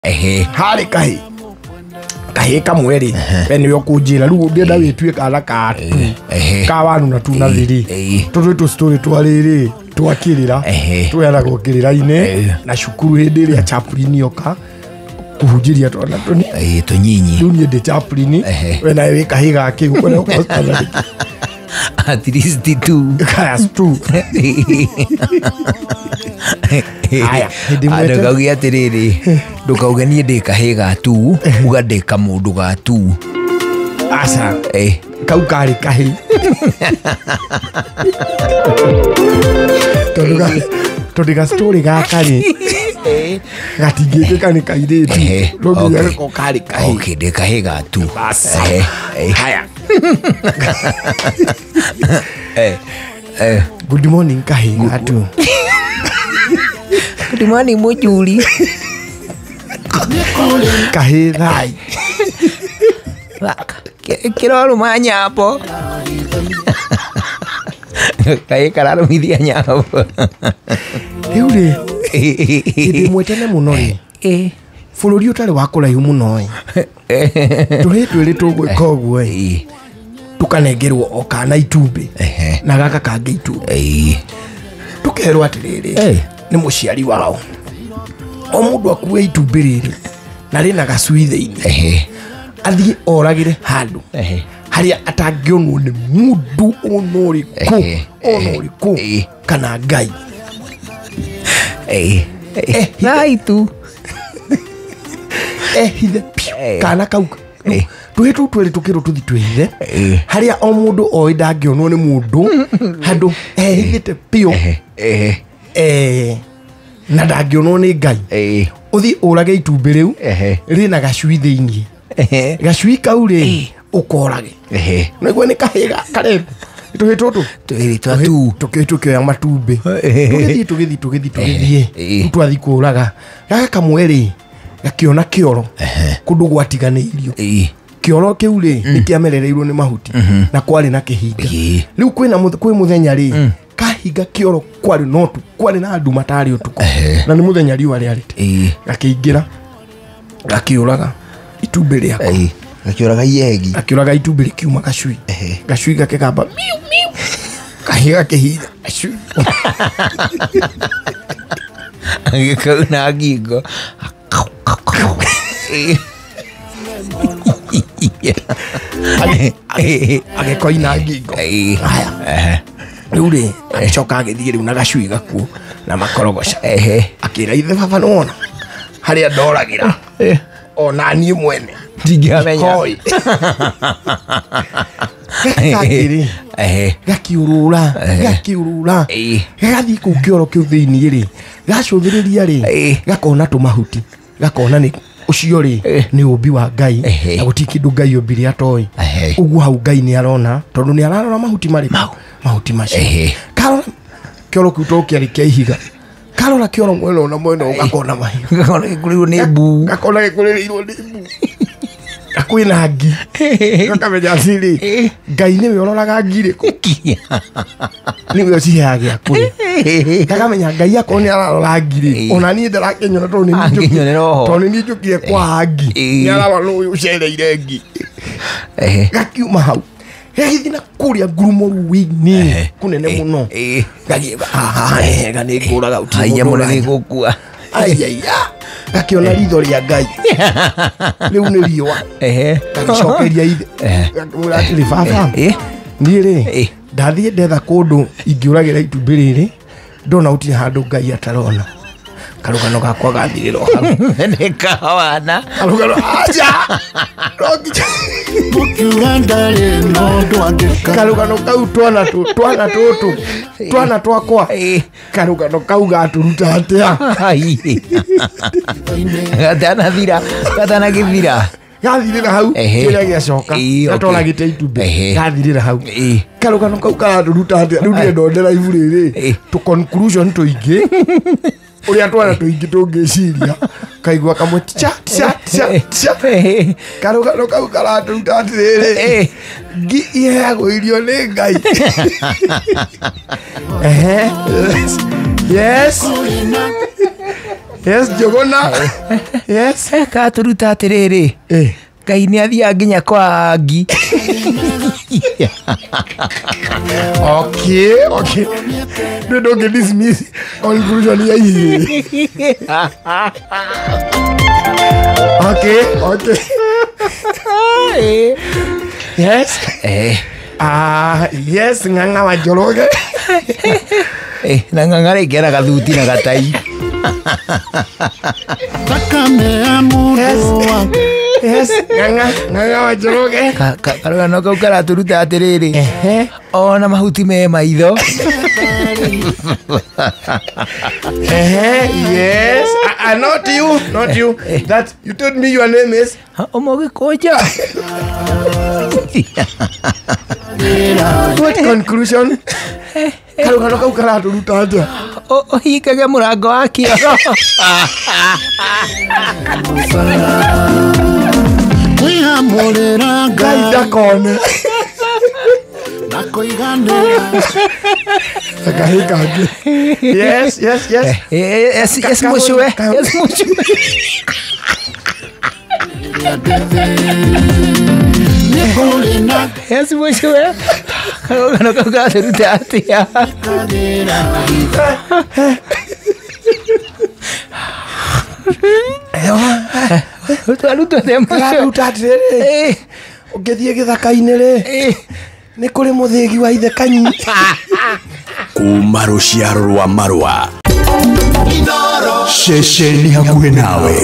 Ehe. Harĩ kahĩ kahĩ kamwe rĩ, we nĩwe ũkũnjĩra rĩu ũngĩenda wĩtue kana ka tu Ehe. ka wanu na tu na thiri. Tũtũ tũ story twa rĩrĩ twakĩrĩra tweheragwo kĩrĩra-inĩ na cukuru hĩndĩ ĩrĩa chaplain oka kũhunjĩria twana tũni. Tũnyinyi. Rĩu niĩ ndĩ chaplain, we nawe wĩ kahĩ gakĩ ũkũrĩa ũkorwo standard At least two. Class two. Haya, hĩndĩ ĩmwe Ndũkauge atĩrĩrĩ, ndũkauge niĩ ndĩ kahĩ ga tu, uga ndĩ kamũndũ ga tu. Aca, kau karĩ kahĩ tondũ tondũ gastory gaka rĩ gatingĩkĩka nĩ kairĩtu, no nginya gako karĩ kahĩ. Okay, ndĩ kahĩ ga tu. Bas. Haya. Good morning kahĩ ga tu. Good morning mũjuri. Kahĩ thai. Kĩrorũma nyambo. Kahĩ kararũmithia nyambo. Rĩu rĩ, hĩndĩ ĩmwe tene mũno rĩ, bũrũri ũtarĩ wa kũraihu mũno ĩ, tũhĩ twĩrĩ tũgwĩka ũguo ĩ, tũkanengerwo o kana itumbĩ na gaka kangĩ itumbĩ, tũkerwo atĩrĩrĩ nĩ mũciari wao, o mũndũ akue itumbĩ rĩrĩ na rĩna gacui thĩinĩ, athiĩ oragĩre handũ harĩa atangĩonwo nĩ mũndũ ona ũrĩkũ, ona ũrĩkũ kana Ngai. Thai tu. Ehithe piũ kana kau. Tũhĩ tũu twĩrĩ tũkĩrwo tũthi twĩhithe harĩa o mũndũ oĩ ndangĩonwo nĩ mũndũ, handũ ehithĩte piũ, na ndangĩonwo nĩ Ngai. Ũthiĩ ũrage itumbĩ rĩu rĩna gacui thĩinĩ. Gacui kau rĩ ũkorage. Nĩguo nĩ kahĩ karĩ tũhĩ tũtũ Twĩrĩ twa tu. Tũkĩhĩ tũkĩoya matumbĩ, tũgĩthiĩ tũgĩthiĩ tũgĩthiĩ tũgĩthiĩ. Rĩu twathiĩ kũraga gaka kamwe rĩ, gakĩona kĩoro kũndũ gwatiganĩirio. Kĩoro kĩu rĩ nĩ kĩamerereirwo nĩ mahuti na kwarĩ na kĩhinga. Rĩu kwĩna kwĩ mũthenya rĩ kahinga kĩoro, kwarĩ no tu kwarĩ na nduma tarĩ ũtukũ, na nĩ mũthenya riũa rĩarĩte. Gakĩingĩra gakĩũraga itumbĩ rĩako. Gakĩũraga iegi. Gakĩũraga itumbĩ rĩkiuma gacui. Gacui gakĩgamba miu miu, kahĩ gakĩhinya gacui. Gĩkauna ngingo. Agĩkoina ngingo. Haya. Rĩu rĩ agĩcoka agĩthiĩ rĩu na gacui gakuo na makorogoca. Akĩra ithe, baba, nĩwona harĩa ndoragĩra ona niĩ mwene Ndingĩamenya. Koi. Gakĩrĩ gakiurura gakiurura gagathiĩ kũu kĩoro kĩu thĩinĩ rĩ, gacũthĩrĩria rĩ, gakona tũmahuti, gakona nĩ ũcio rĩ nĩ ũmbi wa Ngai, na gũtirĩ kĩndũ Ngai ombire atoĩ. Ũguo hau Ngai nĩ arona tondũ nĩ ararora mahuti marĩkũ, mahuti macio. Karora kĩoro kĩu to kĩarĩ kĩa ihiga, karora kĩoro mwena ũyũ na mwena ũyũ gakona mahiga. Gakona gĩkũrĩirwo nĩ mbuu. Gakona gĩkũrĩrĩirwo nĩ mbu na kwĩna ngi, gakamenya atĩrĩ, Ngai nĩwe ũroraga ngi rĩkũ, nĩwe ũciheaga gĩa kũrĩa. Gakamenya Ngai akorwo nĩ ararora ngi rĩ, ona niĩ ndarakĩnyona tondũ nĩ niĩ Angĩnyonera oho. tondũ nĩ niĩ njũkire kwa ngi, nĩ ararora nũ ũyũ ũcereire ngi. Gakiuma hau gagĩthiĩ na kũrĩa ngurumo rũĩ-inĩ kũnene mũno. Gagiuga haha nĩ hega, nĩ ngũraga gũtirĩ Haiya mũndũ mũno ũranya. gĩgũkua. Aiaiya, gakĩona ritho rĩa Ngai rĩu nĩ riũa. Gagĩcokeria ithe, gakĩmwĩra atĩrĩ, baba, niĩ rĩ ndathiĩ ndetha kũndũ ingĩũragĩra itumbĩ rĩrĩ, ndona gũtirĩ handũ Ngai atarona. Karũgano gakwa gathirĩra o hau. Nĩ kawana. Karũgano aca no nginya Mũkiuga ndarĩ no ndwangĩka. Karũgano kau twana twana tũtũ twana twakwa, karũgano kau gatũruta atĩa? Ai. Gatanathira, gatanagĩthira. Gathirĩra hau. Kĩrĩa gĩacoka gatoragĩte itumbĩ gathirĩra hau. Karũgano kau karatũruta atĩa? Rĩu niĩ ndondera ibu rĩrĩ tũ conclusion tũingĩ ũrĩa twana tũingĩ tũngĩciria, kaigua kamwe tica tica tica tica. Karũgano kau karatũruta atĩrĩrĩ, ngi iheagwo irio nĩ Ngai. Ehe. Yes. Yes, Njũgũna. Yes. Katũruta atĩrĩrĩ, Ngai nĩ athiaga nginya kwa ngi. Okay, okay. Ndũ ndũngĩ dismiss conclusion ya ihĩ. Okay, okay. Yes. Ah, yes, Ng'ang'a wa Njoroge. Na Ng'ang'a rĩngĩ ena gathuti na gatai. Yes. Yes, Ng'ang'a, Ng'ang'a wa Njoroge. Karũgano kau karatũruta atĩrĩrĩ, ona mahuti me maitho. Yes. Not you, not you. That you told me your name is Ũmũgĩkũnjo. What conclusion? Karũgano kau karatũruta atĩa? Ũhingage mũrango wa kĩoro. Ngai ndakone. Gakahĩ kangĩ. Yes, yes, yes. Yes, yes, mũcue. Yes, mũcue. Yes, mũcue. Karũgano kau karatũruta atĩa? Twaruta atĩa mũcue? Karatũruta atĩrĩrĩ, ũngĩthiĩ gĩthaka-inĩ rĩ, nĩ kũrĩ mũthĩgi wa ithe Kanyi. Kuma rũciaro rwa marũa, ceceni hakuhĩ nawe.